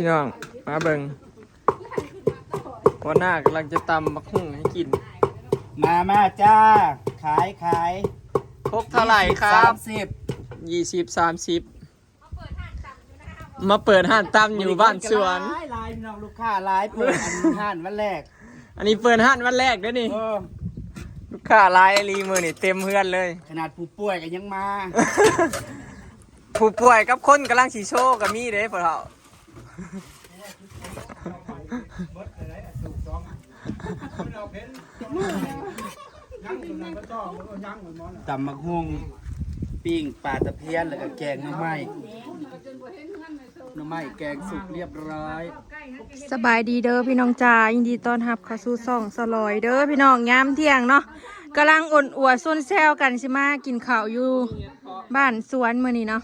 ພີ່ນ້ອງ ມາເບິ່ງ ຫົວໜ້າກຳລັງຈະຕຳບັກຫຸ່ງໃຫ້ກິນ. ມາ ມາຈ້າ ຂາຍ ຂາຍ. ຫົກເທົ່າໃດຄັບ? ສາມສິບ ຍີ່ສິບ ສາມສິບ. ມາເປີດຮ້ານຕຳຢູ່ບ້ານສວນ. ຫຼາຍໆ ພີ່ນ້ອງ ລູກຄ້າຫຼາຍ ເປີດອັນຮ້ານວັນແລກ. ອັນນີ້ເປີດຮ້ານວັນແລກເດ້ນີ້. ເອີ ລູກຄ້າຫຼາຍອີ່ຫຼີມື້ນີ້ ເຕັມເຮືອນເລີຍ. ຂະໜາດຜູ້ປ່ວຍກໍຍັງມາ. ຜູ້ປ່ວຍກັບຄົນກຳລັງຊິໂຊກໍມີເດ້ພໍ່ເຖົ້າ. ຕຳບັກຫຸ່ງ ປີ້ງປາຕະພຽນ ແລ້ວກໍແກງໜໍ່ໄມ້ ໜໍ່ໄມ້ແກງສຸກຮຽບຮ້ອຍ. ສະບາຍດີເດີພີ່ນ້ອງຈ້າ ຍິນດີຕ້ອນຮັບເຂົ້າສູ່ຊ່ອງສະຫຼອຍເດີພີ່ນ້ອງ. ຍາມທ່ຽງເນາະ ກຳລັງອົນອວນຊົນແຊວກັນ ຊິມາກິນເຂົ້າຢູ່ບ້ານສວນມື້ນີ້ເນາະ.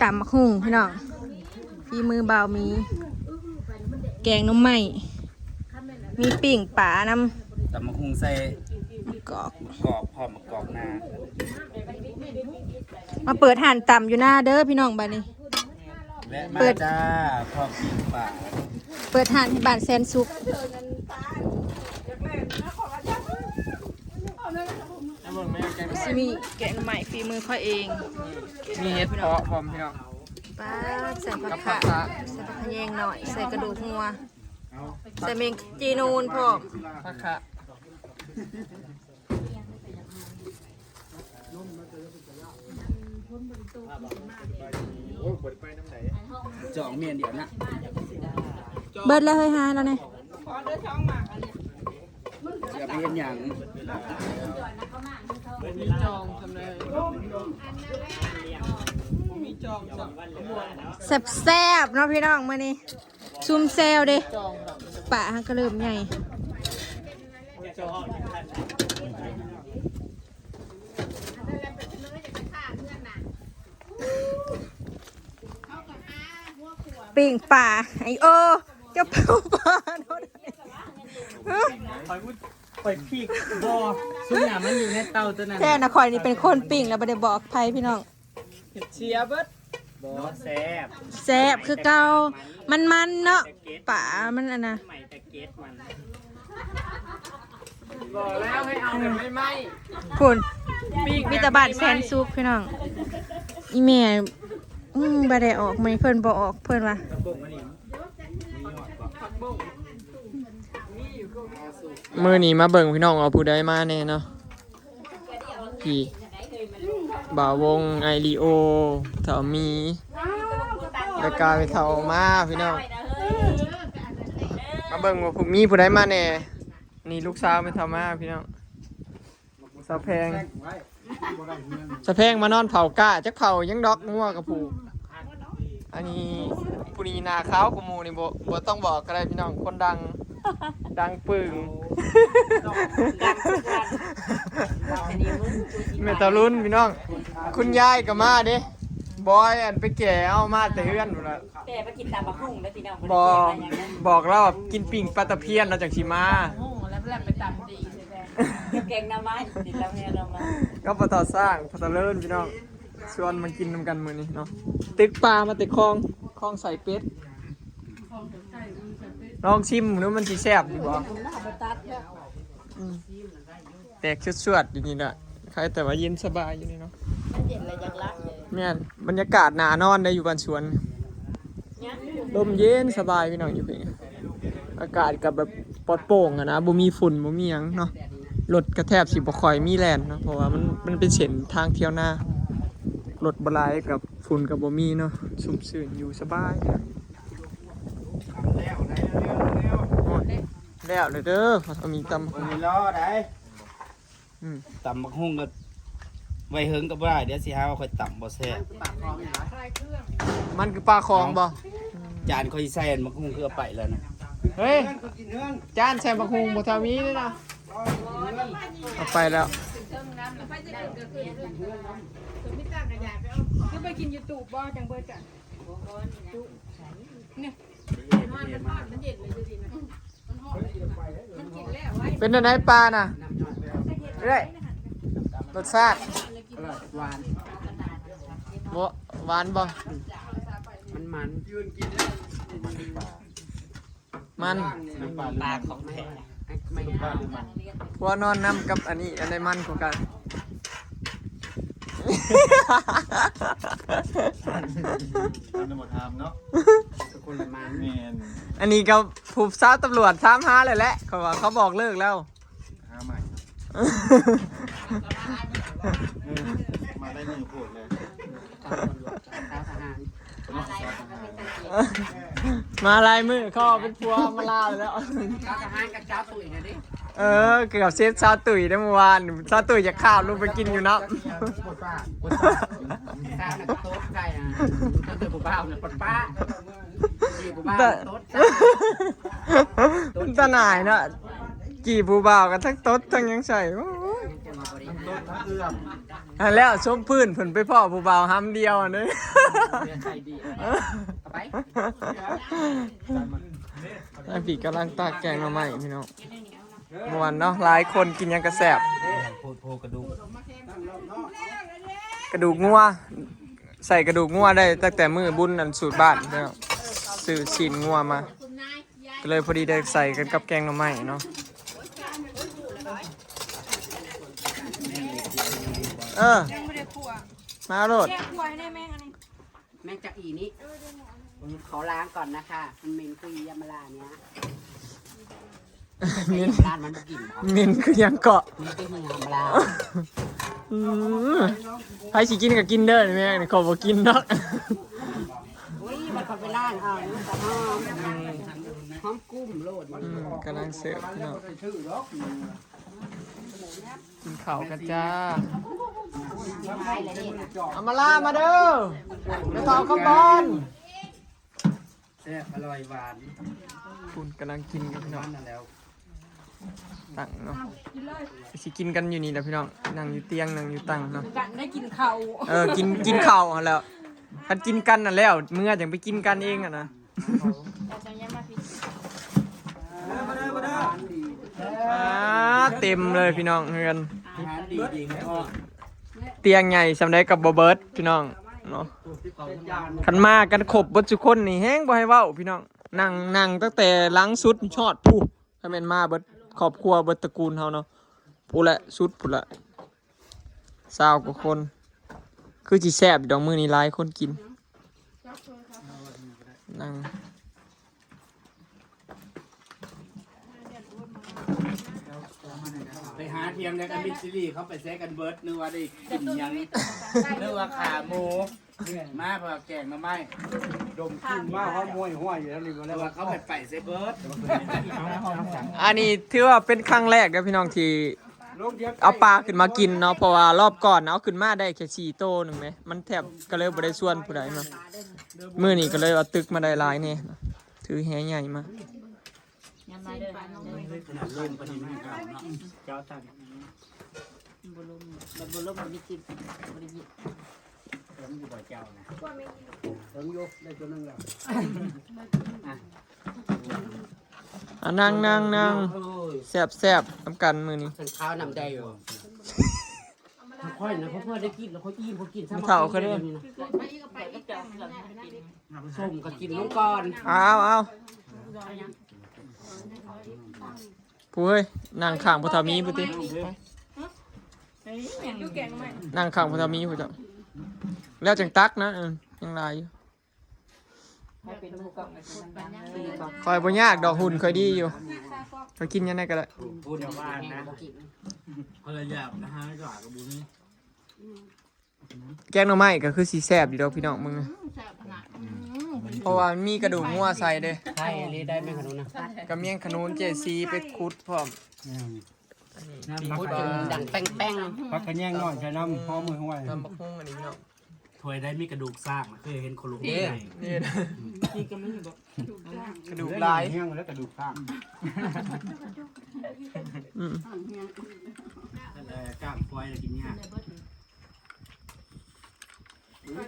ຕຳບັກຫຸ່ງພີ່ນ້ອງ ຝີມືບ່າວໝີ ແກງໜໍ່ໄມ້ ມີປີ້ງປານຳ. ຕຳບັກຫຸ່ງໃສ່ ໝາກກອກ ໝາກກອກພ້ອມ ໝາກກອກນາ. ມາເປີດຮ້ານຕຳຢູ່ນາເດີພີ່ນ້ອງ ບາດນີ້. ແວະມາ ເປີດ ຈ້າ ພ້ອມປີ້ງປາ. ເປີດຮ້ານທີ່ບ້ານແສນສຸກ. ຊິມີແກງໜໍ່ໄມ້ຝີມືຂ້ອຍເອງ. ມີເຫັດເຜາະພ້ອມພີ່ນ້ອງ. ປາດ ໃສ່ຜັກຂະ ກັບຜັກຂະ ໃສ່ຜັກຂະແຍງໜ້ອຍ ໃສ່ກະດູກງົວ ໃສ່ແມງຈີນູນພ້ອມ ຜັກຂະ. ຈ່ອງແມ່ນດຽວນະ ເບິດແລ້ວເຮີ້ຍ ຫາແລ້ວນີ້. ຊິເອົາໄປເຮັດຫຍັງ? ມີຈອງສ່ຳໃດ ມີຈອງສ່ຳ. ແຊບໆ ເນາະພີ່ນ້ອງ ມື້ນີ້ຊຸມແຊວເດ້. ປາຫາກະເລີ່ມໃຫຍ່. ປີ້ງປາ ໄອໂອ ເຈົ້າເຜົາປາໂດດ. ຂ້ອຍພຸດ ຂ້ອຍພີກບໍ່ ຊຸມໜ້າມັນຢູ່ໃນເຕົາຕົວນັ້ນ. ແທ້ນະ ຂ້ອຍນີ້ເປັນຄົນປີ້ງ ແລ້ວບໍ່ໄດ້ບອກໃຜພີ່ນ້ອງ. ເສຍເບິດ. ບໍ່ ແຊບ ແຊບຄືເກົ່າ ມັນໆ ເນາະ ປາມັນອັນນະ. ບໍ່ແລ້ວໃຫ້ເອົາແບບໄມ້ໆ ພຸ້ນ ປີ້ງ ມີແຕ່ ແບບໄມ້ໆ ບ້ານແສນສຸກພີ່ນ້ອງ. ອີ່ແມ່ ອືມ ບໍ່ໄດ້ອອກ ມື້ນີ້ເພິ່ນບໍ່ອອກ ເພິ່ນວ່າ. ມື້ນີ້ມາເບິ່ງພີ່ນ້ອງວ່າຜູ້ໃດມາແດ່ເນາະ. ພີ່ ບ່າວວົງ ໄອລີໂອ ເຖົ້າມີ ແລ້ວກະແມ່ເຖົ້າມາພີ່ນ້ອງ. ມາເບິ່ງວ່າຜູ້ ມີຜູ້ໃດມາແດ່. ນີ້ລູກສາວແມ່ເຖົ້າມາພີ່ນ້ອງ. ສາວແພງ ສາວແພງມານອນເຝົ້າກ້າ ຈັກເຝົ້າຫຍັງດອກ ງົວກັບຜູ້. ອັນນີ້ ຜູ້ນີ້ໜ້າຂາວກວ່າໝູ່ນີ້ ບໍ່ ບໍ່ຕ້ອງບອກກໍໄດ້ພີ່ນ້ອງ ຄົນດັງ ດັງປຶ້ງ. ແມ່ຕາລຸນພີ່ນ້ອງ ຄຸນຍາຍກໍມາເດ້. ບອຍ ອັນໄປແກ່ເອົາມາແຕ່ເຮືອນພຸ້ນລະ. ແຕ່ໄປກິນຕຳບັກຫຸ່ງເດີພີ່ນ້ອງ. ບໍ່ ບໍ່ໄດ້ເກັບມາຫຍັງເດີ ບອກລາວວ່າກິນປີ້ງປາຕະພຽນ ລາວຈັ່ງຊິມາ. ຕຳບັກຫຸ່ງແລ້ວໄປຕຳຕີນ ແກງໜໍ່ໄມ້ ກິນແລ້ວແມ່ນໜໍ່ໄມ້ ກັບພໍ່ເຖົ້າຊ້າງ ພໍ່ຕາເລີນພີ່ນ້ອງ. ຊວນມາກິນນຳກັນມື້ນີ້ເນາະ. ຕຶກປາມາແຕ່ຄອງ ຄອງໃສ່ເປັດ. ລອງຊິມດູມັນຊິແຊບຢູ່ບໍ່. ອືມ ແຕກຊວດໆ ຢູ່ນີ້ລະ ໃຄແຕ່ວ່າເຢັນສະບາຍຢູ່ນີ້ເນາະ. ມັນເຢັນແລ້ວຢາກຫຼັບເລີຍ. ແມ່ນ ບັນຍາກາດໜ້ານອນໄດ້ຢູ່ບ້ານສວນ. ລົມເຢັນສະບາຍພີ່ນ້ອງ ຢູ່ພີ້ ອາກາດກໍແບບປອດໂປ່ງຫັ້ນນະ ບໍ່ມີຝຸ່ນ ບໍ່ມີຫຍັງເນາະ. ລົດກໍແທບຊິບໍ່ຄ່ອຍມີແລ່ນເນາະ ເພາະວ່າມັນ ມັນເປັນເສັ້ນທາງທ່ຽວນາ ລົດບໍ່ຫຼາຍ ກັບຝຸ່ນກໍບໍ່ມີເນາະ ຊຸ່ມຊື່ນຢູ່ສະບາຍ. ແລ້ວເດີ ມີຕຳບັກຫຸ່ງ ລໍໄດ້. ອືມ ຕຳບັກຫຸ່ງກໍໄວ້ເຫິງກໍບໍ່ໄດ້ ດຽວຊິຫາວ່າຂ້ອຍຕຳບໍ່ແຊບ. ມັນຄືປາຂອງບໍ່? ຈານຂ້ອຍຊິໃສ່ອັນບັກຫຸ່ງຄືເອົາໄປແລ້ວນະ. ເຮີ້ຍ ຈານໃສ່ບັກຫຸ່ງບໍ່ເທົ່າມີເດ້ນະ. ເອົາໄປແລ້ວ. ຄືໄປກິນຢູ່ຕູບບໍ່ ຈັ່ງເບີດກັນ. ເປັນແນວໃດປານະ ເອື້ອຍ? ລົດຊາດ ອະຮ່ອຍ ຫວານ. ບໍ່ ຫວານບໍ່? ມັນມັນ. ມັນ ປາຂອງແທ້ ປາຫຼືມັນ? ຜົວນອນນຳກັບອັນນີ້ ອັນໃດມັນກວ່າກັນ? ອັນນັ້ນບໍ່ຖາມເນາະ ຄົນລະມັນ. ແມ່ນ ອັນນີ້ກໍຜູ້ສາວຕຳຫຼວດຖາມຫາແລ້ວແຫຼະ ເຂົາວ່າເຂົາບອກເລີກແລ້ວ. ຫາໃໝ່ ເອີ ມາໄດ້ມືໂພດເລີຍ ສາວຕຳຫຼວດ ສາວທະຫານ ມາຫຼາຍມື້ ເຂົາເປັນຜົວມາລາວແລ້ວ. ສາວທະຫານກັບສາວຕຸ້ຍນະເດ້. ເອີ ເກືອບເຊັດສາວຕຸ້ຍເດ້ມື້ວານ ສາວຕຸ້ຍຢາກຂ້າມລົງໄປກິນຢູ່ນຳ ສາວນັ້ນໂຕໃສ່ ສາວຕຸ້ຍຜູ້ບ່າວນັ້ນປະປ້າ ຜູ້ບ່າວໂຕ ຕາໜ້າຍເນາະ ຈີ່ຜູ້ບ່າວກັນທັງຕົດທັງຫຍັງໃສ່ ໂອ້ຍ ທັງຕົດທັງເອື້ອມ. ຫັ້ນແລ້ວ ສົມພື້ນເພິ່ນໄປພໍ້ຜູ້ບ່າວຫຳດຽວຫັ້ນເດ້. ທາງພີ້ກຳລັງຕາກແກງໜໍ່ໄມ້ພີ່ນ້ອງ ມ່ວນເນາະ ຫຼາຍຄົນກິນຫຍັງກະແຊບ. ໂພດໂພກະດູກ ກະດູກງົວ ໃສ່ກະດູກງົວໄດ້ຕັ້ງແຕ່ມື້ບຸນອັນສູດບ້ານພີ່ນ້ອງ ຊື້ຊີ້ນງົວມາ ກໍເລີຍພໍດີໄດ້ໃສ່ກັນກັບແກງໜໍ່ໄມ້ເນາະ. ເອີ ຍັງບໍ່ໄດ້ຂົ້ວ ມາໂລດ ແກງຂົ້ວໃຫ້ແດ່ແມງອັນນີ້ ແມງຈັກອີນີ້ ขอล้างก่อนนะคะ มันเหม็นคืออีอำมะลาเนี่ย เหม็น อำมะลามันบ่กินบ่ เหม็นคือหยังเกาะ เหม็นคืออีอำมะลา อืม ໃຜຊິກິນກໍກິນເດີແມ່ ຂ້ອຍບໍ່ກິນດອກ. ອຸ້ຍ ມັນເຂົ້າໄປລ້າງເອົາ ມັນກໍຫອມ ຫອມກຸ້ມໂລດ ອືມ ກຳລັງເສີບເນາະ ກິນເຂົ້າກັນຈ້າ. ອຳມາລາມາເດີ ແມ່ເຖົ້າຄຳບອນ ແຊບ ອະລ່ອຍ ຫວານ ພຸ້ນກຳລັງກິນກັນພີ່ນ້ອງ ນັ້ນແລ້ວ ຕັ້ງເນາະ ຊິກິນກັນຢູ່ນີ້ແຫຼະພີ່ນ້ອງ ນັ່ງຢູ່ຕຽງ ນັ່ງຢູ່ຕັ່ງເນາະ ກັນໄດ້ກິນເຂົ້າ ເອີ ກິນ ກິນເຂົ້າຫັ້ນແຫຼ້ວ ຄັນກິນກັນຫັ້ນແລ້ວ ເມືອຈັ່ງໄປກິນກັນເອງຫັ້ນນະ. ອ່າ ເຕັມເລີຍພີ່ນ້ອງເຮືອນ ອາຫານດີໆ ຕຽງໃຫຍ່ສ່ຳໃດກໍບໍ່ເບິດພີ່ນ້ອງເນາະ ຄັນມາກັນຄົບເບິດທຸກຄົນນີ້ແຮງບໍ່ໃຫ້ເວົ້າພີ່ນ້ອງ ນັ່ງ ນັ່ງຕັ້ງແຕ່ຫຼັງສຸດຮອດຜູ້ ຖ້າແມ່ນມາເບິດຄອບຄົວເບິດຕະກູນເຮົາເນາະ ຜູ້ແຫຼະ ສຸດຜູ້ແຫຼະ ຊາວກວ່າຄົນ ຄືຊິແຊບຢູ່ດອກ ມື້ນີ້ຫຼາຍຄົນກິນ ນັ່ງ ໄປຫາທ່ຽງໃດກັນ ມິດຊີຣີເຂົາໄປໃສກັນເບິດ ນຶກວ່າໄດ້ກິນຫຍັງ ນຶກວ່າຂາໝູ ມາເພື່ອແກງໜໍ່ໄມ້ ດົມກິ່ນມາຫອມຫ້ວຍໆ ຢູ່ແລ້ວນີ້ ເພາະວ່າເຂົາໄປໃສເບິດ. ອັນນີ້ຖືວ່າເປັນຄັ້ງແລກເດີພີ່ນ້ອງ ທີ່ເອົາປາຂຶ້ນມາກິນເນາະ ເພາະວ່າລອບກ່ອນເອົາຂຶ້ນມາໄດ້ແຄ່ສີ່ໂຕໜຶ່ງເດ້ ມັນແທບ ກໍເລີຍບໍ່ໄດ້ຊວນຜູ້ໃດເນາະ ມື້ນີ້ກໍເລີຍເອົາຕຶກມາໄດ້ຫຼາຍແດ່ ຖືແຫໃຫຍ່ມາ. ຍາມມາເດີ ຂະໜາດລົມປານນີ້ມັນເອົາເນາະ ເຈົ້າສັ່ງ ມັນບໍ່ລົມ ມັນບໍ່ລົມກໍມີກິນ ບໍ່ໄດ້ຍິນ ເຖິງຢູ່ບໍ່ເຈົ້ານະ ເຖິງຢູ່ ໄດ້ຕົວໜຶ່ງແລ້ວ ອ່ະ ອ່ະ ນັ່ງ ນັ່ງ ນັ່ງ ໂອ້ຍ ແຊບໆ ນຳກັນມື້ນີ້ ເຖິງຂາວນຳໃດຢູ່. ຂ້ອຍນະ ເພາະວ່າໄດ້ກິນແລ້ວຂ້ອຍອີ່ມ ຂ້ອຍກິນຊ້ຳ ເຖົ້າຂ້ອຍເດີ ສົ້ມກໍກິນລົງກ່ອນ ເອົາ ເອົາ ຜູ້ເອີຍ ນັ່ງຂ້າງພໍ່ເຖົ້າມີຜູ້ຕິ ນັ່ງຂ້າງພໍ່ເຖົ້າມີຜູ້ເຈົ້າ ແລ້ວຈັ່ງຕັກນະ ເອີ ຍັງຫຼາຍຢູ່. ຂ້ອຍບໍ່ຍາກດອກ ຫຸ່ນຂ້ອຍດີຢູ່ ຂ້ອຍກິນຫຍັງໄດ້ກໍໄດ້ ຫຸ່ນຫວານນະ ຂ້ອຍຢາກອາຫານຫຼາຍກໍບໍ່ມີ. ແກງໜໍ່ໄມ້ກໍຄືຊິແຊບຢູ່ດອກພີ່ນ້ອງ ເບິ່ງ ອືມ ແຊບຂະໜາດ ອືມ ເພາະວ່າມັນມີກະດູກງົວໃສ່ເດ້ ໃສ່ອີ່ຫຼີ ໄດ້ແມງຂະໜູນນະ ກະແມງຂະໜູນເຈຊີໄປຂຸດພ້ອມ ອືມ ອັນນີ້ ນ້ຳ ປີກ ຜັກ ປາ ດັງແປ້ງໆ ຜັກຂະແຍງນ້ອຍໃສ່ນ້ຳຫອມຫ້ວຍໆ ນ້ຳບັກຫຸ່ງອັນນີ້ເນາະ ຖ້ວຍໃດມີກະດູກຊ້າງ ເຄີຍເຫັນຄົນລົງ ເດ້ ໃຫຍ່ ເດ້ ນີ້ກໍມີບໍ່ ກະດູກຫຼາຍ ແລ້ວກະດູກຊ້າງ ອືມ ເອີ ກ້າງຄວາຍລະກິນຍາກ ຂ້ອຍ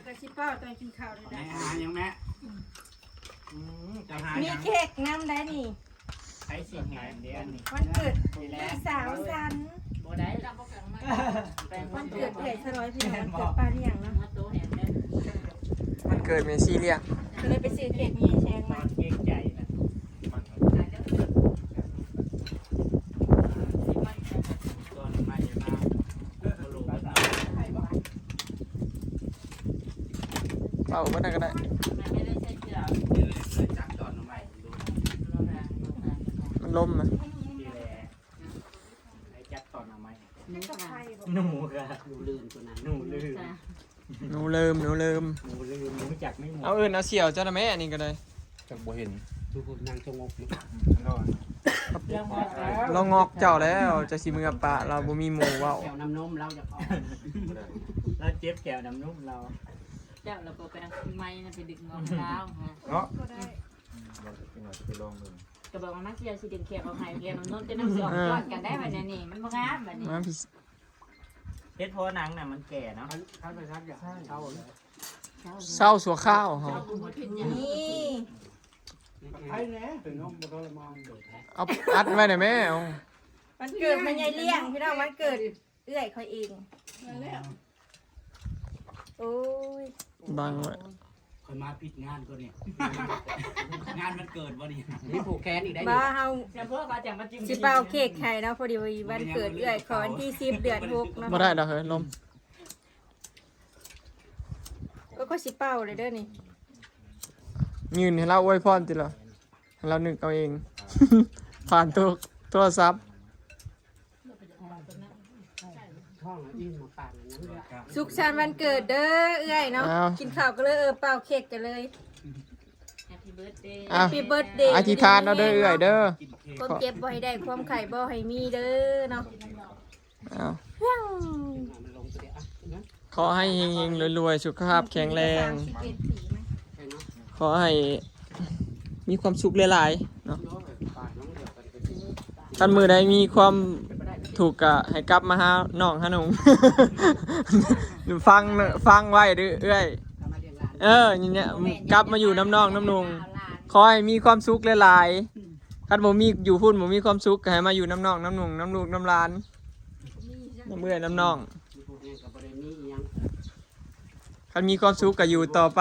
ກໍຊິເປົ່າຕອນກິນເຂົ້ານີ້ແຫຼະ ໃນອາຫານຫຍັງແມ່ ອືມ ເຈົ້າຫາຫຍັງ ມີເຄ້ກນຳໄດ໋ນີ້ ໃຜຊິແຫງເດ້ອັນນີ້ ວັນເກີດພີ່ສາວສັນ ບໍ່ໄດ້ ວັນເກີດເອື້ອຍສະຫຼອຍ ພີ່ນ້ອງ ວັນເກີດປ້າລ້ຽງເນາະ ວັນເກີດແມ່ຊີລ້ຽງ ກໍເລີຍໄປຊື້ເຄ້ກມີແຊງມາ. ເກງໃຈນະ. ເປົ່າເບິ່ງນັ້ນກໍໄດ້. ມັນລົມນະ. ໜູກະ ໜູກະ ໜູລື່ນຕົວນັ້ນ ໜູລື່ນ ໜູເລີມ ໜູເລີມ ໜູລືມ ຮູ້ຈັກໄໝ? ເອົາເອີ້ນເອົາສ່ຽວເຈົ້ານະແມ້ ອັນນີ້ກໍໄດ້. ຈັກບໍ່ເຫັນ ທຸກຄົນນັ່ງສະຫງົບຢູ່. ລາວງອກເຈົ້າແລ້ວ ເຈົ້າຊິເມືອປະ ລາວບໍ່ມີໝູ່ເວົ້າ. ແຖວນ້ຳນົມລາວຢາກອອກ ລາວເຈັບແຖວນ້ຳນົມລາວ. ເຈົ້າລາວກໍໄປນຳໄມ້ນະ ໄປດຶງງອກໃຫ້ລາວເນາະ. ບໍ່ໄດ້ ອືມ ຈັກໜ້ອຍຊິໄປລອງເບິ່ງ. ກໍບອກວ່າມາສ່ຽວຊິດຶງແຂວອອກໃຫ້ ແຂວນ້ຳນົມຈະນຳຊິອອກກ້ອນກັນໄດ້ບັດນີ້ ມັນບໍ່ງາມບັດນີ້. ມາ ເຮັດເພາະໜັງນະມັນແກ່ເນາະ. ຄັນ ຄັນໄປຊັກຢາກໃຊ້ ເຊົາເລີຍ ເຊົາຊົ່ວຄາວເຮົາ. ນີ້ ໃຫ້ແດ່ ເປັນນ້ອງບໍ່ທໍລະມານເດີ. ເອົາອັດໄວ້ໄດ້ແມ້. ເອົາ ວັນເກີດແມ່ໃຫຍ່ລ້ຽງ ພີ່ນ້ອງ ວັນເກີດເອື້ອຍຂ້ອຍເອງ. ນັ້ນແຫຼະ ໂອ້ຍ ບັງໄວ້. ຂ້ອຍມາຜິດງານຕົວນີ້ ງານວັນເກີດບໍ່ນີ້? ມີຜູກແຂນອີກໄດ້ ບໍ່ ນີ້ ເຮົາ ຊິເປົ່າເຄ້ກໃຫ້ເນາະ ພໍດີວັນເກີດເອື້ອຍຂ້ອຍ ວັນທີສິບ ເດືອນຫົກເນາະ. ບໍ່ໄດ້ດອກເຮີ້ຍ ລົມ. ເອີ ຂ້ອຍຊິເປົ່າເລີຍເດີນີ້. ຍື່ນໃຫ້ລາວອວຍພອນຕິລະ ໃຫ້ລາວນຶກເອົາເອງ ຜ່ານໂທ ໂທລະສັບ. ສຸກສັນວັນເກີດເດີເອື້ອຍເນາະ. ອ້າວ ກິນເຂົ້າກັນເລີຍ ເອີ ເປົ່າເຄ້ກກັນເລີຍ. Happy birthday ອ່ະ Happy birthday ອະທິຖານເອົາເດີເອື້ອຍເດີ. ຄວາມເຈັບບໍ່ໃຫ້ໄດ້ ຄວາມໄຂ້ບໍ່ໃຫ້ມີເດີເນາະ. ອ້າວ ຂໍໃຫ້ເຮັງໆ ລວຍໆ ສຸຂະພາບແຂງແຮງ ຂໍໃຫ້ມີຄວາມສຸກຫຼາຍໆເນາະ. ຄັນມື້ໃດມີຄວາມທຸກກະໃຫ້ກັບມາຫານ້ອງຫານຸ່ງ ຟັງ ຟັງໄວ້ເດີ້ເອື້ອຍ. ເອີ ນີ້ແຫຼະ ກັບມາຢູ່ນຳນ້ອງນຳນຸ່ງ ຂໍໃຫ້ມີຄວາມສຸກຫຼາຍໆ. ຄັນບໍ່ມີຢູ່ພຸ້ນ ບໍ່ມີຄວາມສຸກ ກໍໃຫ້ມາຢູ່ນຳນ້ອງນຳນຸ່ງ ນຳລູກນຳຫຼານ ນຳເອື້ອຍນຳນ້ອງ. ຄັນມີຄວາມສຸກກໍຢູ່ຕໍ່ໄປ.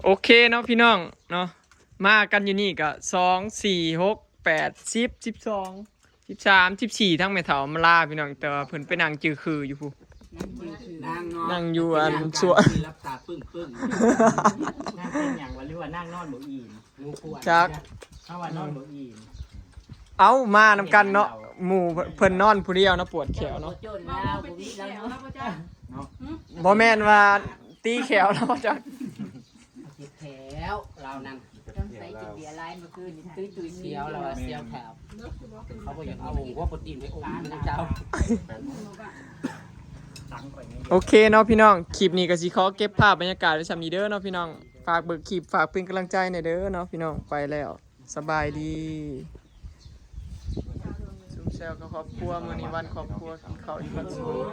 ໂອເຄເນາະພີ່ນ້ອງເນາະ ມາກັນຢູ່ນີ້ກໍສອງ ສີ່ ຫົກ ແປດ ສິບ ສິບສອງ ສິບສາມ ສິບສີ່ ທັງແມ່ເຖົ້າມາລາພີ່ນ້ອງ ແຕ່ວ່າເພິ່ນໄປນັ່ງຈື່ຄືຢູ່ພຸ້ນ ນັ່ງຢູ່ອັນສວນ ຫຼັບຕາປຶ້ງໆ ນັ່ງເປັນຫຍັງວະ ຫຼືວ່ານັ່ງນອນບໍ່ອີ່ມ? ໝູ່ພວກ ຈັກ ເຮົາວ່ານອນບໍ່ອີ່ມ. ເອົ້າ ມານຳກັນເນາະ ໝູ່ເພິ່ນນອນຜູ້ດຽວນະ ປວດແຂ້ວເນາະ. ບໍ່ແມ່ນວ່າຕີແຂ້ວລາວຈັກ ເຈັບແຂ້ວລາວນັ້ນ ຕ້ອງໃສ່ກິນເບຍຫຼາຍ ມື້ຄືນນີ້ຕຸ້ຍໆ ສຽວລາວວ່າສຽວແຂ້ວ ເຂົາບໍ່ຢາກເອົາຫົວໂປຣຕີນໄປອົບນຳເຈົ້າ. ໂອເຄເນາະພີ່ນ້ອງ ຄລິບນີ້ກໍຊິຂໍເກັບພາບບັນຍາກາດໄວ້ຊ່ຳນີ້ເດີເນາະພີ່ນ້ອງ. ຝາກເບິ່ງຄລິບ ຝາກເປັນກຳລັງໃຈແດ່ເດີເນາະພີ່ນ້ອງ. ໄປແລ້ວ ສະບາຍດີ ຊຸມແຊວກັບຄອບຄົວ. ມື້ນີ້ວັນຄອບຄົວ ກິນເຂົ້າຢູ່ກັນສູງ.